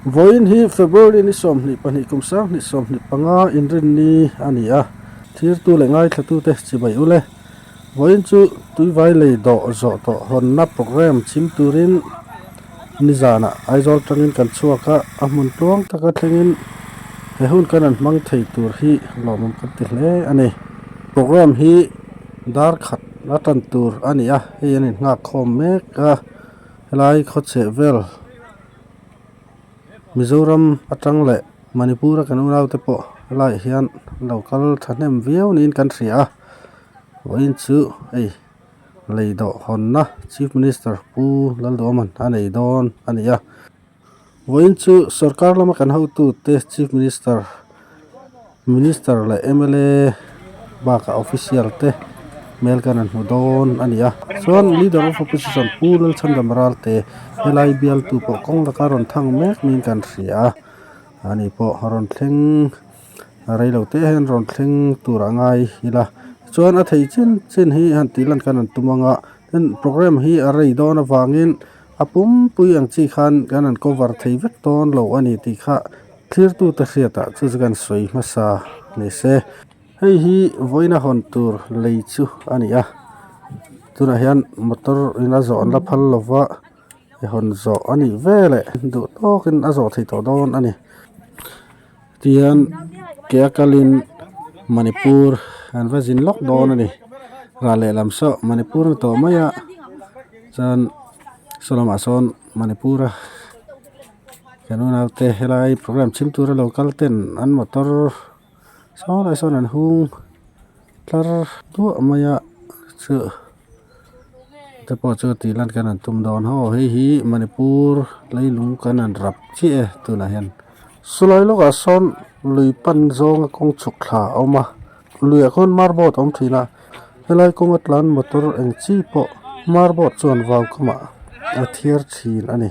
Vawiin hi February ni 22 kum 2025 inrinni a ni a, thirtu leh ngaithlatute chibai ule. Vawiin chu tuivai lei dawh zawh tawh hawnna programme chhim turin nizanah Aizawl tangin kan chhuak a, a hmun tluang taka thlengin he hun kan an hmang thei tur hi lawmawm kan ti hle a ni. Programme hi dar khat a tan tur a ni a, hei an innghak khawm mek a, helai khawchheh vel Mizoram atang leh Manipur a kan unaute pawh helaiah hian an lo kal thahnem viau niin kan hria a, vawiin chu hei lei dawh hawnna Chief Minister Pu Lalduhawman a nei dawn a ni a. Vawiin chu sorkar lama kan hotute Chief Minister, Minister leh mla bakah official te hmel kan han hmu dawn a ni a. Chuan Leader of Opposition Pu Lalchhandam Ralte helai bialtu pawh kawng laka rawn thang mek niin kan hria a, ani pawh a rawn thleng rei lo te hian rawn thleng tur a ngai ila. Chuan a thei chin chin hi han tih lan khan an tum ang a, tin programme hi a rei dawn avangin A pumpui ang chi khan kan han cover thei vek dawn lo a ni tih kha thlirtute hriatah chu chu kan sawi hmasa ni se. Hei hi vawiin a hawn tur lei chu a ni a, tunah hian motor in a zawh an la phal lo va, i hawn zawh a nih veleh duh tawkin a zawh thei tawh dawn a ni. Tihian ke a kalin Manipur an va zin lawk dawn a ni ral lehlam saw Manipur a ni tawh mai a chuan saw lamah sawn Manipur a kan unaute helai programme chhim tura lo kal ten an motor saw lai sawn an hung tlar duah mai a chu. Te pawh chu tih lan kan han tum dawn haw hei hi Manipur leilung kan han rap chiah e tunah hian sawlai lawkah sawn lui pan zawnga kawng chhuk thla a awm a luiah khawn marboard a awm thin a helai kawnga tlan motor eng chi pawh marboard chuan vau kamah a thiar thin a ni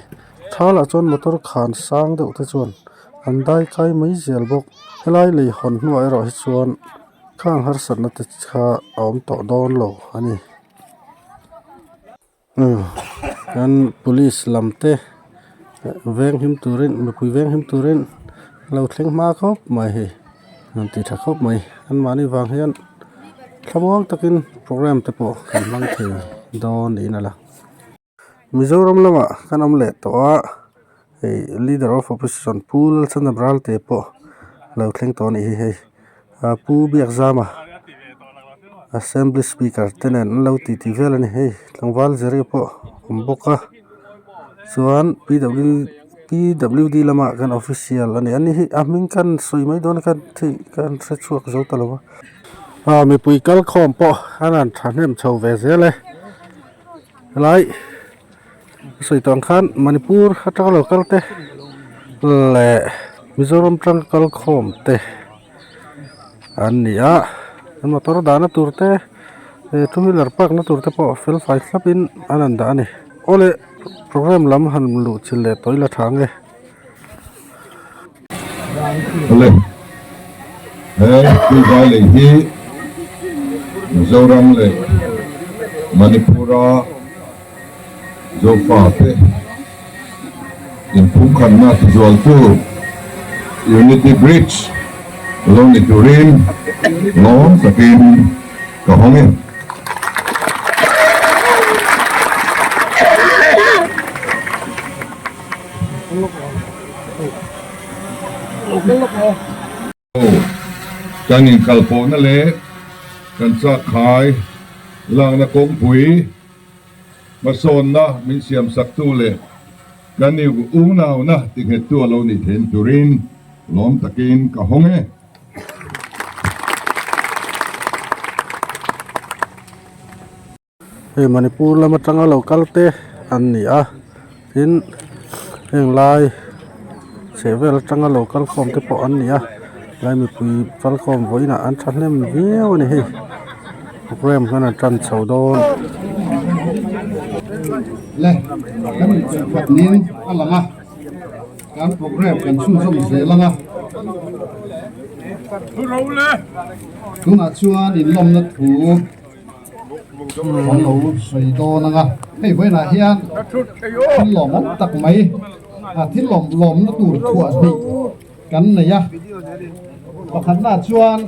thalah chuan motor khan sang deuh te chuan an dai kai mai zel bawk helai lei hawn hnuah erawh hi chuan. Khang harsatna te kha a awm tawh dawn lo a ni. Umm kan police lam te veng him turin mipui veng him turin an lo thleng hma khawp mai hei an ti tha khawp mai anmahni vang hian thlamuang takin programme te pawh kan hmang thei dawn niin a lang. Mizoram lamah kan awm leh tawh a hei leader of opposition Pu Lalchhandam Ralte pawh lo thleng tawh a nih hi hei ah Pu Biakzama assembly speaker te nen an lo titi vel a ni hei tlangval ziri pawh a awm bawk a chuan P W P W D lamah kan official a ni a ni hi a hming khan sawi mai dawn a khan thei ka hre chhuak zo ta lo va ah mipui kal khawm pawh an han thahnem chho ve zel e. Helai sawi tawh ang khan Manipur atanga lo kal te leh Mizoram atanga kal khawm te an ni a an motor dahna tur te eh two wheeler park na tur te pawh fel fai thlap in an han dah a ni awle programme lam han luh chilh leh tawh ila tha ang e. Awle he Tuivai lei hi Mizoram leh Manipur-a Zofate inphumkhatna tizualtu Unity Bridge lo ni turin lawm takin ka hawng e. Kan inkalpawhna leh kan chakkhai lakna kawngpui hmasawnna min siamsaktu leh kan unauna tinghettu a lo nih theihna turin lawm takin ka hawng e. Hei Manipur lam atanga lo kal te an ni a tin heng lai chhehvel atanga lo kal khawm te pawh an ni a lai mipui kal khawm vawiinah an thahnem viau a ni hei programme hian an tan chho dawn. Le kan inchawlhkhat nin a lang a kan programme kan chhunzawm zel ang a tunah chuan inlawmna thu. Kan lo sawi dawn ang a, hei vawiinah hian thil lawmawm tak mai Thil lawm lawmna tur thuah hnih kan nei a, pakhatna chuan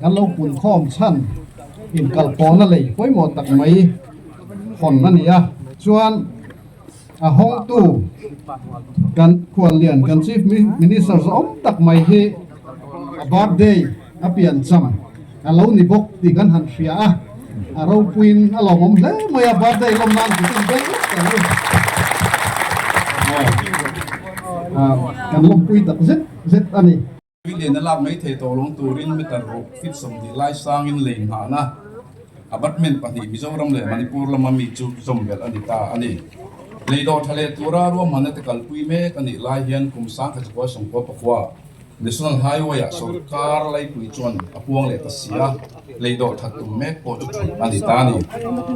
kan lo punkhawm chhan inkalpawhna lei pawimawh tak mai hawn a ni a, chuan a hawngtu kan khuallian kan Chief Minister zawm tak mai hi a birthday a piancham a lo ni bawk tih kan han hria a, a ropuiin a lawmawm hle mai a, birthday lawm nan chu kan beng vek ang u. Kan lawmpui tak zet zet a ni. Tui lian a lak mai thei tawh lawng turin meter ruk feet 20 lai sangin lei nghahna abutment pahnih Mizoram leh Manipur lama mi chu zawm belh a ni ta a ni. Lei dawh tha leh tura ruahmanna te kalpui mek a nih lai hian kum 1999 National Highway ah sorkar laipui chuan a puang leh ta si a, lei dawh that tum mek pawh chu thut a ni ta a ni.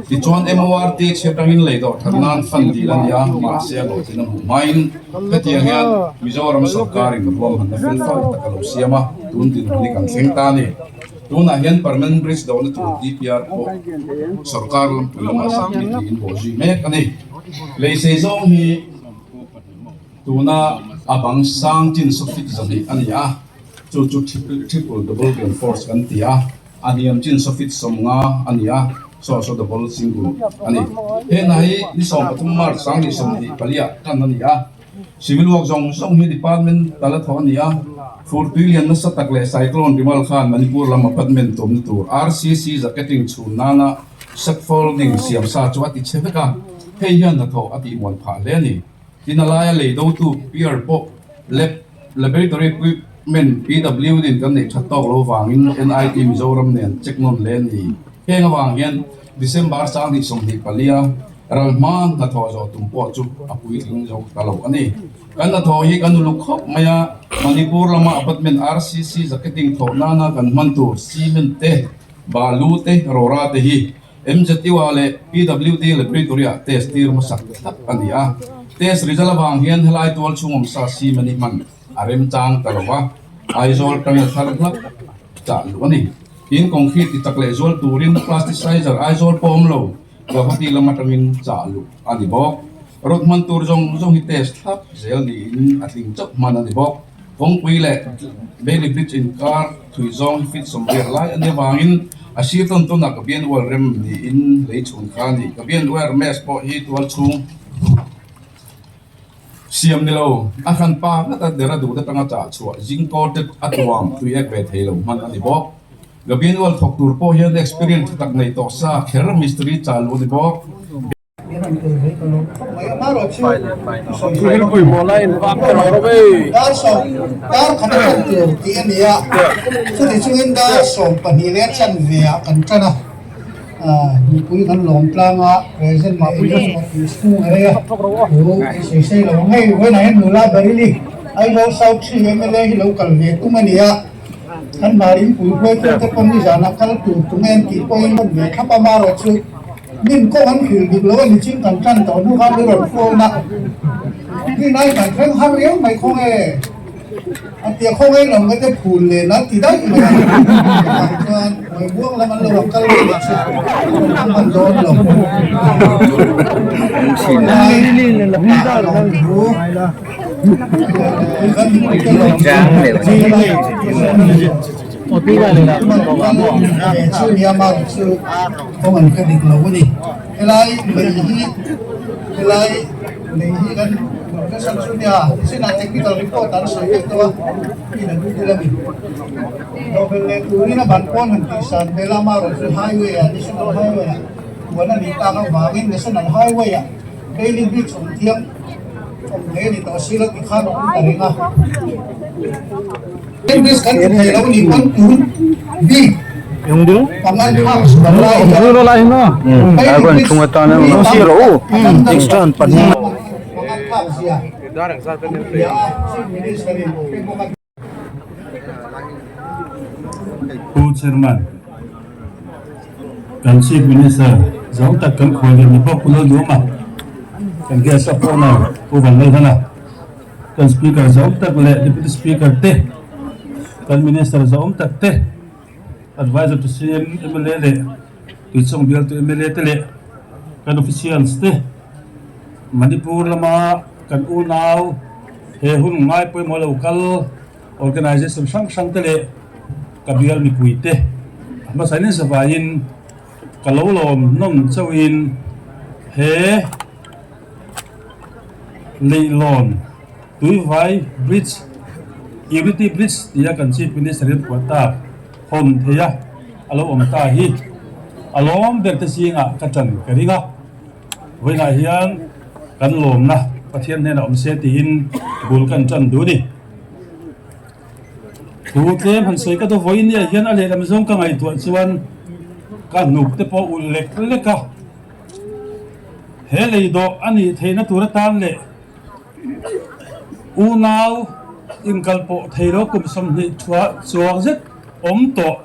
Tichuan MORT chhiat atangin lei dawh that nan fund dil a ni a, mahse a hlawhtlin a hmuh hmain hetiang hian Mizoram sorkarin ruahmanna fel fai tak a lo siam a, tun dinhmun hi kan thleng ta a ni. Tunah hian Permanent Bridge dohna tur DPR pawh sorkar lampui lamah submit niin bawhzui mek a ni. Lei sei zawng hi. Tuna a bang sang chin saw feet 200 a ni a, chu chu triple double reinforce kan ti a, a hniam chin saw feet 50 a ni a, saw saw double single a ni. He hna hi ni 13 March 2024 ah tan a ni a, civil work zawng zawng hi department tal a thawh a ni a, fur tui lian nasa tak leh cyclone Rimal khan Manipur lam apartment tumna tur RCC jacketing chhun nana scaffolding siam sa chu a ti chhe vek a, hei hian hnathawh a tihmuan phah hle a ni. Tin a laia lei dotu pier pawh lab laboratory equipment PWD in kan neih that tawk lo vangin NIT Mizoram nen check nawn hle a ni. Heng avang hian December 2024 a ral hma hnathawh zawh tum pawh chu a puitling zo ta lo a ni. Kan hnathawh hi kan uluk khawp mai a, Manipur lama apartment RCC jacketing thawh nana kan hman tur cement te, balu te, rawra te hi MZU-ah leh PWD Laboratory-ah test tir hmasak thlap a ni a. Test result avang hian helai tual chhung awmsa sim a ni hman a remchang ta lo va, Aizawl atangin a thar hlap chah luh a ni. Tin, concrete ti chak leh zual turin plasticizer Aizawl pawh awm lo, Guwahati lam atangin chah luh a ni bawk. Rod hman tur zawng zawng hi test thlap zel niin a tling chauh hman a ni bawk. Kawngpui leh Bailey Bridge inkar thui zawng hi feet 80 lai a nih avangin a sir tawn tawnah ka bian ual rem niin lei chhun kha a ni. Ka bian ual mesh pawh hi tual chhung siam ni lo, a hran pa ngat a dera duh atanga chah chhuah zing coated a tuam tui ek ve thei lo hman a ni bawk. Ka bian ual thawk tur pawh hian experience tha tak nei tawh sa kher mistiri chah luh a ni bawk. Dar sawm dar khat a tan tur tih a ni a, chuti chungin dar sawm pahnih leh a chanve ah kan tan a, mipui kan lawm tlang a, present leh eng emaw tih chhung a rei a, thu sawi sei lo ang hei vawiinah hian nula Baryli Aizawl South 3 mla hi lo kal ve tum a ni a, kan hmar inpui hruaitute pawn nizanah kal tur tunge an tih pawhin rawn ve thlap a, amaherawhchu Min kawng an hrilh dik lo a ni chin kan tan tawh hnu khan i rawn phone a, rinai kan thleng har riau mai khawng e, a tia khawng e lo te phul len an ti daih mai a, chuvang chuan Hmuaibuang lam an lo rawn kal leh chu an hman dawn lo. Lai ah a lawm thu kan mipui te lawm chu. Chu nia mar chu kawng an hre dik lo a ni. Helai lei hi helai lei hi kan professor chu nia nichinah technical report an sawi vek tawh a mi la duty lami dawhbel leh turin a ban pawn han tih san vel a amaherawh chu highway ah national highway ah huan a nih tak avangin national highway ah Bailey bridge awm thiang awm thei a ni tawh si lo ti khan a awm ta reng a. English kan ti thei lo ni pawn tun bik pangan phak sual lai hian Bailey bridge pangan phak zia an hria a, Chief Minister in pe bawk a. Pu Chairman, kan Chief Minister zawng tak kan khawi ve ni bawk Pu Lalduhawma, kan guest of honour Pu Vanlalhana, Kan Speaker zahawm tak leh Deputy Speaker te, kan Minister zahawm tak te, Advisor to CM, mla leh Tuichawng bialtu mla te leh kan officials te, Manipur lama kan unau. He hun ngai pawimawh lo kal organisation hrang hrang te leh ka bial mipui te a hmasa in zavaiin ka lo lawm nawm chauhin he leihlawn Tuivai Bridge, Unity Bridge tia kan Chief Minister in phuah tak hawn thei a a lo awm ta hi a lawm ber te zingah ka tan ka ring a. Vawiinah hian kan lawmna Pathian hnenah awm se tiin bul kan tan duh a ni. Thu tlem han sawi ka duh vawiin nia hian a lehlam zawng ka ngaihtuah chuan ka hnuk te pawh ulh lek lek a. He lei dawh a nih theihna tur atan leh Unau inkalpawh thei lo kum 20 thuah chuang zet awm tawh.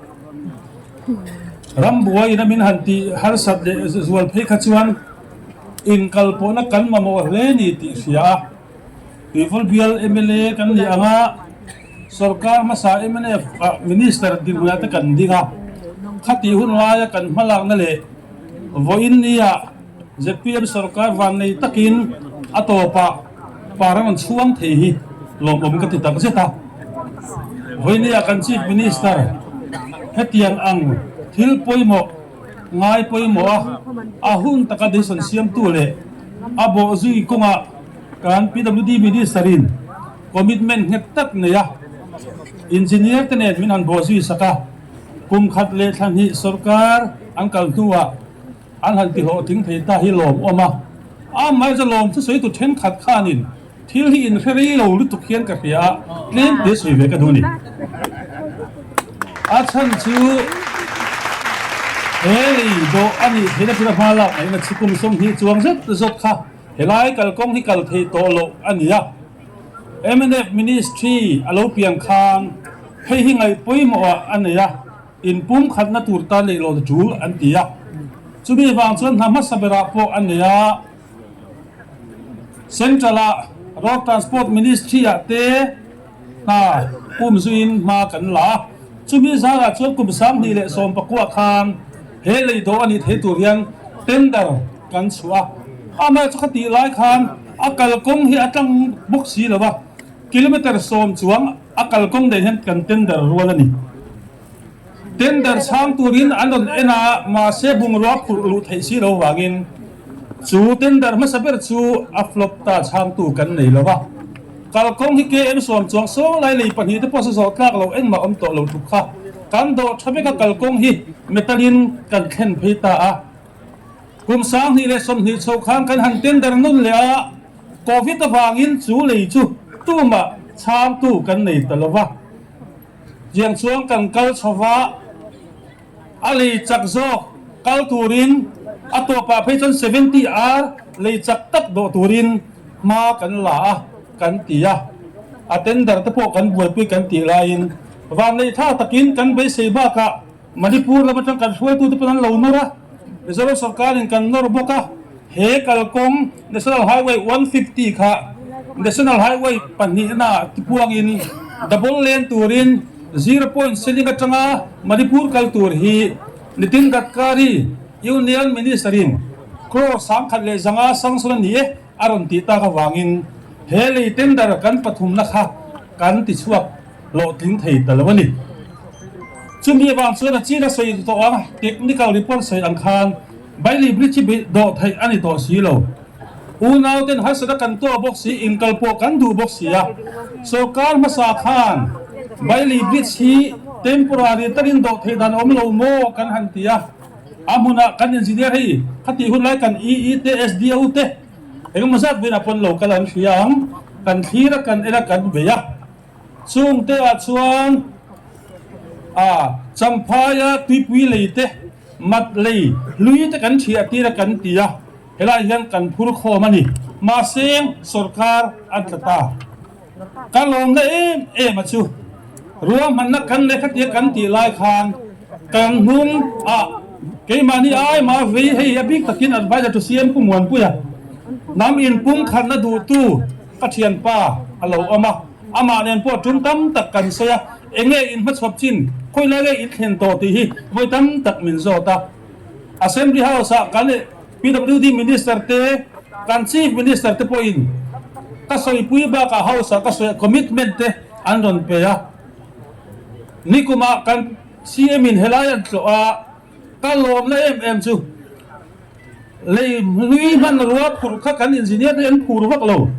Rambuaiin a min han tih harsat leh zual phei kha chuan inkalpawhna kan mamawh hle ni tih hria a. Tuivul bial mla kan nih anga sorkar hmasa mnf ah minister dinhmunah te kan ding a. Khatih hun laia kan hmalakna leh vawiin nia Zpm sorkar vannei takin a tawpah par a rawn chhuang thei hi lawmawm ka ti tak zet a. Vawinia kan Chief Minister hetiang ang thil pawimawh ngai pawimawh a, a hun taka decision siamtu leh a bawhzui kawngah kan PWD Minister in commitment nghet tak nei a, engineer te nen min han bawhzui sak a, kum khat leh thla hnih sorkar an kal hnuah An han ti hlawhtling thei ta hi lawm awm a, a mai chu lawm chu sawi tu thenkhat khanin thil hi in hre rei lo lutuk hian ka hria a, tlem te sawi ve ka duh a ni. A chhan chu he lei dawh a nih theihna tura hma lak ngaihna chi kum 20 chuang zet zawt kha helai kalkawng hi kal thei tawh loh a ni a. Mnf Ministry a lo piang khan hei hi ngaih pawimawh ah a nei a. Inpumkhatna tur tan leh lawn tul an ti a, chumi vang chuan hna hmasa berah pawh a nei a. Central-a Road Transport Ministry-ah te hna pum zuiin hma kan la a, chumi zarah chuan kum 2019 khan he lei dawh a nih thei tur hian tender kan chhuah a. Amaherawhchu khatih lai khan a kalkawng hi a tlang bawk si lo a. Kilometre 10 chuang a kalkawng daih hian kan tender rual a ni. Tender chhang turin an rawn en a, mahse bungrua phurh luh theih si lo vangin chu tender hmasa ber chu a flop ta chhangtu kan nei lo va. Kalkawng hi KM 10 chuang sawng lai lei pahnih te pawh sa zawh tlak lo engmah awm tawh lo tluk kha kan dawh tha vek a kalkawng hi metal in kan thlen phei ta a. Kum 2020 chho khan kan han tender nun leh a, Covid avangin chu lei chu tumah chhangtu kan nei ta lo va. Tiang chuan kan kal chho va, a lei chak zawk kal turin a tawpah phei chuan 70 ar lei chak tak dawh turin hma kan la a kan ti a. A tender te pawh kan buaipui kan tih laiin vanneih tha takin kan beisei bakah Manipur lam atang kan hruaitute pawn an lo nawr a, Mizoram sorkarin kan nawr bawk a, he kalkawng National Highway 150 kha National Highway pahnihna tipuangin double lane turin Zero Point Seling atanga Manipur kal tur hi Nitin Gadkari Union Minister-in crore 1100 sanction a ni e a rawn tih tak avangin he lei tender kan pathumna kha kan tichhuak hlawhtling thei ta lo a ni. Chumi avang chuan a chin a sawi tawh a, technical report sawi ang khan Bailey Bridge hi dawh theih a ni tawh si lo. Unau ten harsatna kan tuah bawk si, inkal pawh kan duh bawk si a. Sorkar hmasa khan Bailey Bridge hi temporary takin dawh theih dan a awm lo maw kan han ti a. A hmunah kan engineer hei khatih hun lai kan EE te, SDO te engemaw zat vawiinah pawn lo kal an hria ang. Kan thlir a, kan en a, kan bei a. Chungte ah chuan a Champhaia tuipui lei te, mat lei hlui te kan thiah tir a kan ti a, helai hian kan phur khawm a ni. Mahse sorkar an tla ta. Ka lawmna em em a chu ruahmanna kan leh khatia kan tih lai khan kan hnung ah keimahni ai mah vei hei a bik takin adviser to CM Pu Muanpuia hnam inpumkhatna duhtu Ka thianpa a lo awm a, amah nen pawh tum tam tak kan sawi a, enge in hmachhawp chin, khawi lai nge in thlen tawh tih hi vawi tam tak min zawt a. Assembly House ah kan PWD Minister te, kan Chief Minister te pawhin Ka sawipui bakah House ah ka sawi a, commitment te an rawn pe a. Nikumah kan CM in helai an tlawh a, ka lawmna em em chu lei hlui hmanrua phurh kha kan engineer te an phur vak lo.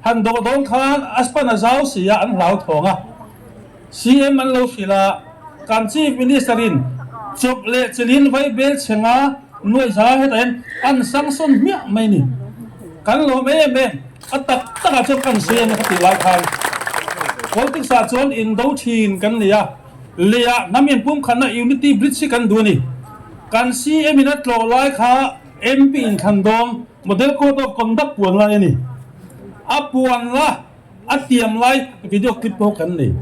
Han dawh dawn khan a span a zau si a, an hlauthawng a. CM an lo hrilh a, kan Chief Minister in chawp leh chilhin vai bel chhenga nuaihza hetah hian an sanction hmiah mai ni. Kan lawm em em, a tak takah chuan kan sawi a ni kha tih lai khan politics ah chuan indo thin kan ni a, leiah hnam inpumkhatna unity bridge hi kan duh a ni. Kan CM in a tlawh lai kha MP inthlan dawn model code of conduct puan lai a ni. A puan la. A tiam lai video clip pawh kan nei.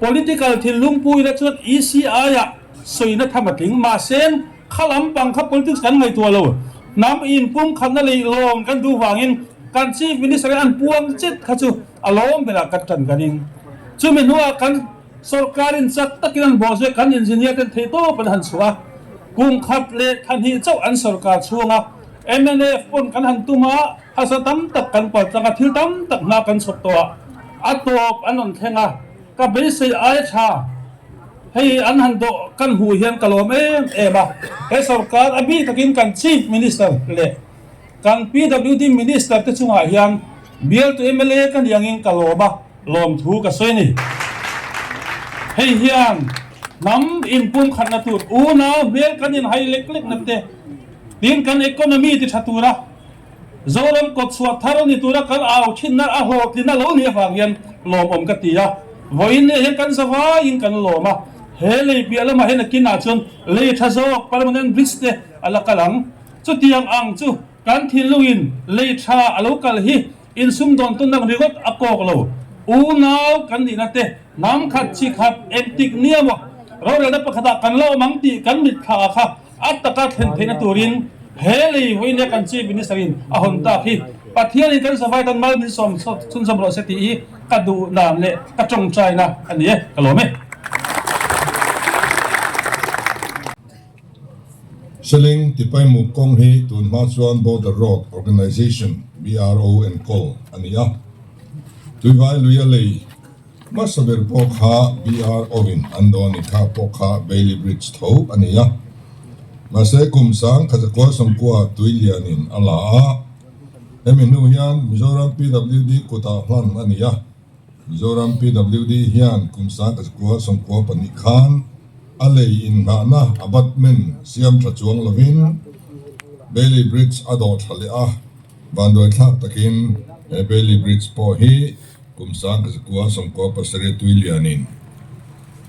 Political thinlung pu ila chuan ECI ah sawina tham a tling. Mahse, kha lampang kha politics kan ngaihtuah lo. Hnam inpumkhatna leh lawm kan duh vangin kan Chief Minister in an puang chet kha chu a lawm berah kan tan ka ring. Chumi hnuah kan sorkarin chak takin an bawh zui kan engineer ten theihtawp an han chhuah a. Kum khat leh thahnih chauh an sorkar chhunga mnf pawn kan han tum a, Hausa tam tak kan pal tlang a, thil tam tak hna kan chhawk tawh a, a tawp an rawn thleng a, ka beisei ai tha. Hei an han dawh kan hmuh hian ka lawm em em a, he sorkar a bik takin kan Chief Minister leh kan PWD Minister te chungah hian bialtu mla ka ni angin ka lawm a, lawmthu ka sawi a ni. Hei hian hnam inpumkhatna tur unau hmel kan inhai lek lekna te, tin kan economy ti tha tura, Zoram kawtchhuah thar ni tura kan au thinna a hlawhtlin a lo nih avang hian lawmawm ka ti a, vawiin leh hian kan zavaiin kan lawm a, he lei piah lamah hian a kinah chuan lei tha zawk permanent bridge te a la kal ang. Chutiang ang chu kan thinlungin lei tha a lo kal hi insumdawn tunnak ringawt a kawk lo. Unau kan nihna te hnam khat chi khat engtik nia maw rorelna pakhatah kan la awm ang tih kan mitthla ah kha A taka thlen theihna turin he lei vawiin kan Chief Minister in a hawn tak hi Pathianin kan zavai tan mal min sawm chhunzawm rawh se tih hi ka duh dan leh ka tawngtaina a ni e, ka lawm e. Seling Tipaimuk kawng hi tun hma chuan Border Road Organisation, BRO, enkawl a ni a. Tuivai luia lei Hmasa ber pawh kha BR Owen an dawn i kha pawh kha Bailey Bridge tho a ni a. Mahse kum sang Khazakua Sawmkua tui lianin a la a. Hemi hnu hian Mizoram PWD kutah hlan a ni a. Mizoram PWD hian kum sang Khazakua Sawmkua pahnih khan a lei innghahna abutment siam tha chuang lovin Bailey Bridge a dawh tha leh a. Vanduaithlak takin he Bailey Bridge pawh hi Kum 19 97 tui lianin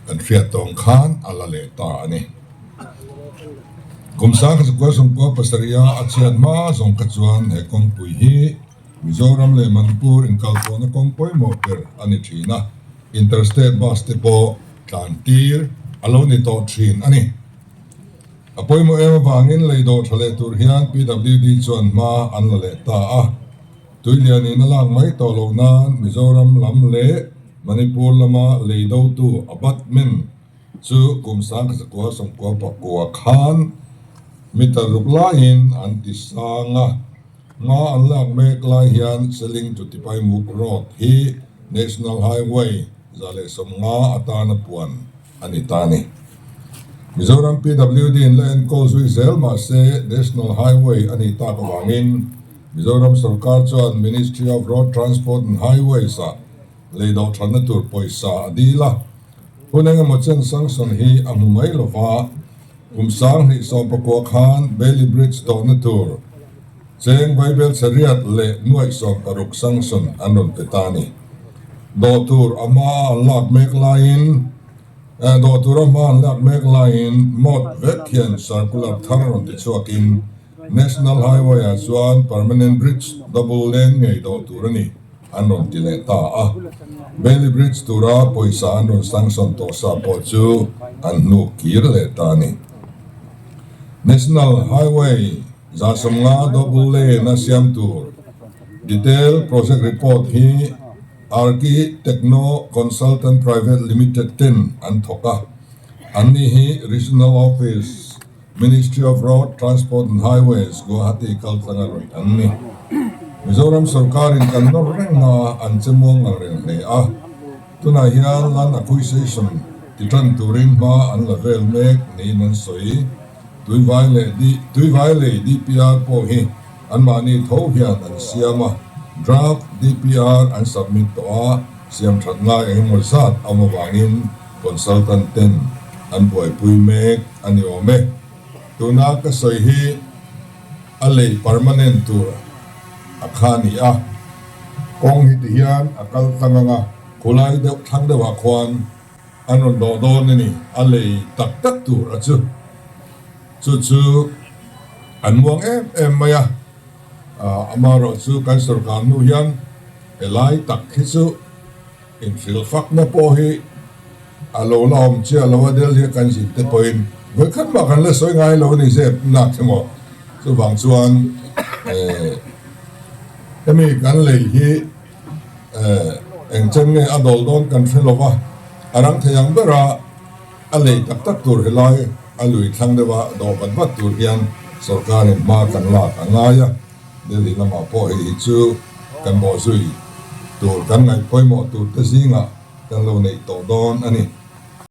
kan hriat tawng khan a la leh ta a ni. Kum 1997 a a chhiat hma zawng kha chuan he kawngpui hi Mizoram leh Manipur inkalpawhna kawng pawimawh ber a ni thin a, Interstate bus te pawh tlan tir a lo ni tawh thin a ni. A pawimawh em avangin lei dawh tha leh tur hian PWD chuan hma an la leh ta a. Tuilianin a lak mai tawh loh nan Mizoram lam leh Manipur lama lei dotu abutment chu kum 1999 khan meter ruk laiin an ti sang a. Hma an lak mek lai hian Seling to Tipaimuk Road hi National Highway 150 atana puan a ni ta a ni. Mizoram PWD in la enkawl zui zel mahse National Highway a nih tak avangin Mizoram sorkar chuan Ministry of Road Transport and Highways ah lei dawh thatna tur pawisa a dil a, hun engemaw chen sanction hi a hmu mai lova, kum 2019 khan Bailey Bridge dawhna tur cheng Vaibel chheriat leh nuaih 16 sanction an rawn pe ta a ni. Dawh tur a hma a an lak mek laiin Dawh tur a hma an lak mek laiin mawt vek hian circular thar rawn ti chhuakin National Highway ah chuan permanent bridge double lane ngei dawh tur a ni an rawn ti leh ta a. Bailey Bridge tura pawisa an rawn sanction tawh sa pawh chu an hnuk kir leh ta a ni. National Highway 150 double lane a siam tur detail project report hi Arki Techno Consultant Private Limited ten an thawk a, anni hi Regional Office, Ministry of Road Transport and Highways, Guwahati kaltlanga rawih an ni. Mizoram sorkarin kan nawr reng na an che muang ang reng hle a, tunah hian land acquisition ti tan turin hma an la vel mek niin an sawi. Tuivai leh Tuivai lei DPR pawh hi anmahni tho hian an siam a, draft DPR an submit tawh a, siam that ngai engemaw zat awm avangin consultant ten an buaipui mek a ni awm e. Tuna ka sawi hi a lei permanent tur a kha a ni a, kawng hi ti hian a kal tlang ang a, khulai deuh thlang deuhah khuan an rawn dawh dawn a ni, a lei tak tak tur a chu. Chu chu an muang em em mai a, amaherawh chu kan sorkar hnu hian helai tak hi chu Inhrilh fakna pawh hi a lo la awm chiah lo a, Delhi a kan zin te pawhin vawikhat mah kan la sawi ngai lo a ni zep nak emaw. Chuvang chuan hemi kan lei hi eng chen nge a dawl dawn kan hre lo va, a rang thei ang bera a lei tak tak tur helai a lui thlang deuha dawh vat vat tur hian sorkarin hma kan lak a ngai a. Delhi lamah pawh hei hi chu kan bawhzui tur kan ngaih pawimawh tur te zingah kan lo neih tawh dawn a ni.